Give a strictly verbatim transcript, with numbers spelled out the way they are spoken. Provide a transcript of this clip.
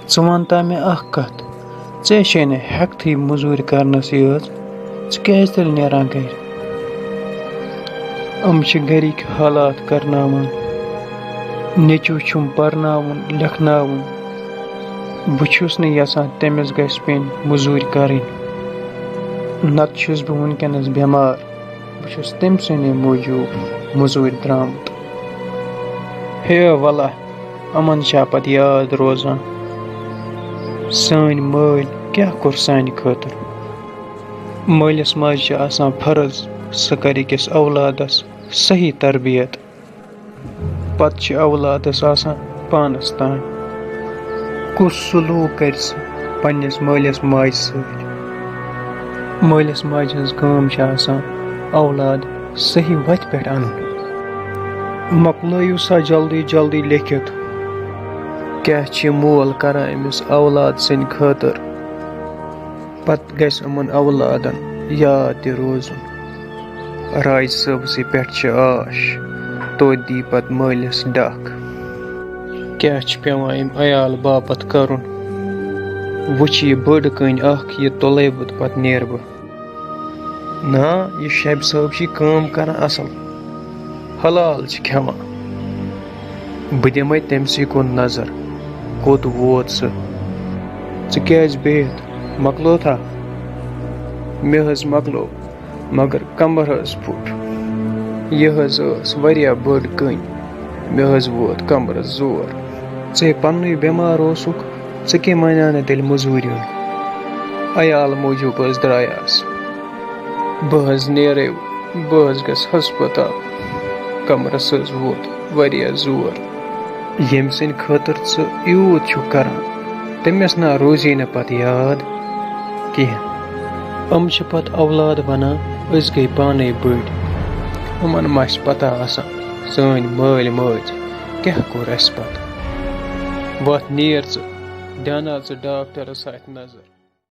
ژٕ وَن تا مےٚ اَکھ کَتھ، ژےٚ چھے نہٕ ہٮ۪کتھٕے مٔزوٗرۍ کَرنَس یٲژ، ژٕ کیٛازِ تیٚلہِ نیران گَرِ؟ یِم چھِ گَرِکۍ حالات کَرناوان، نیٚچوٗ چھُم پَرناوُن لیکھناوُن، بہٕ چھُس نہٕ یَژھان تٔمِس گژھِ پیٚنۍ مٔزوٗرۍ کَرٕنۍ، نَتہٕ چھُس بہٕ وٕنکٮ۪نَس بٮ۪مار۔ بہٕ چھُس تٔمۍ سٕنٛدے موٗجوٗب مٔزوٗرۍ درٛامُت۔ ہے وَلہ، یِمَن چھا پَتہٕ یاد روزان؟ سٲنۍ مٲلۍ کیٛاہ کوٚر سانہِ خٲطرٕ؟ مٲلِس ماجہِ چھِ آسان فرض، سُہ کَرِ أکِس اولادَس صحیح تربیت۔ پتہٕ چھِ اولادس آسان پانس تام، کُس سلوک کرِ سُہ پننِس مٲلِس ماجہِ سۭتۍ۔ مٲلِس ماجہِ ہٕنٛز کٲم چھِ آسان اولاد صحیح وتہِ پٮ۪ٹھ انُن۔ مۄکلٲیِو سا جلدی جلدی لیکھِتھ، کیٛاہ چھِ مول کران أمِس اولاد سٕنٛدِ خٲطرٕ؟ پتہٕ گژھِ یِمن اولادن یاد تہِ روزُن۔ راج صٲبسٕے پٮ۪ٹھ چھِ آش، توتہِ دی پتہٕ مٲلِس ڈکھ۔ کیٛاہ چھِ پٮ۪وان اَمہِ عیال باپتھ کرُن؟ وٕچھ یہِ بٔڑ کٔنۍ اکھ، یہِ تُلے بہٕ تہٕ پتہٕ نیرٕ بہٕ۔ نا، یہِ شبِ صٲب چھِ کٲم کران اصل، حلال چھِ کھٮ۪وان۔ بہٕ دِمے تٔمۍ سٕے کُن نظر، کوٚت ووت سُہ۔ ژٕ کیٛازِ بِہِتھ؟ مۄکلوتھا؟ مےٚ حظ مۄکلو، مگر کمر حظ پھُٹ۔ یہِ حظ ٲس واریاہ بٔڑ کٔنۍ۔ مےٚ حظ ووت کمرس زور۔ ژٕ ہے پننُے بٮ۪مار اوسُکھ، ژٕ کٔمۍ مانیٛاو نہٕ تیٚلہِ مٔزوٗرۍ یُن؟ عیال موٗجوٗب حظ درٛایاس۔ بہٕ حظ نیرے، بہٕ حظ گژھٕ ہسپتال۔ کمرس حظ ووت واریاہ زور۔ ییٚمۍ سٕنٛدِ خٲطرٕ ژٕ یوٗت چھُکھ کران، تٔمِس نا روزی نہٕ پتہٕ یاد کینٛہہ۔ یِم چھِ پتہٕ اولاد ونان، أسۍ گٔے پانے بٔڑۍ۔ یِمن ما چھِ پتہ آسان سٲنۍ مٲلۍ مٲج کیٛاہ کوٚر اَسہِ پتہٕ۔ وۄتھ نیر ژٕ، دیاناو ژٕ ڈاکٹرس اَتھِ نظر۔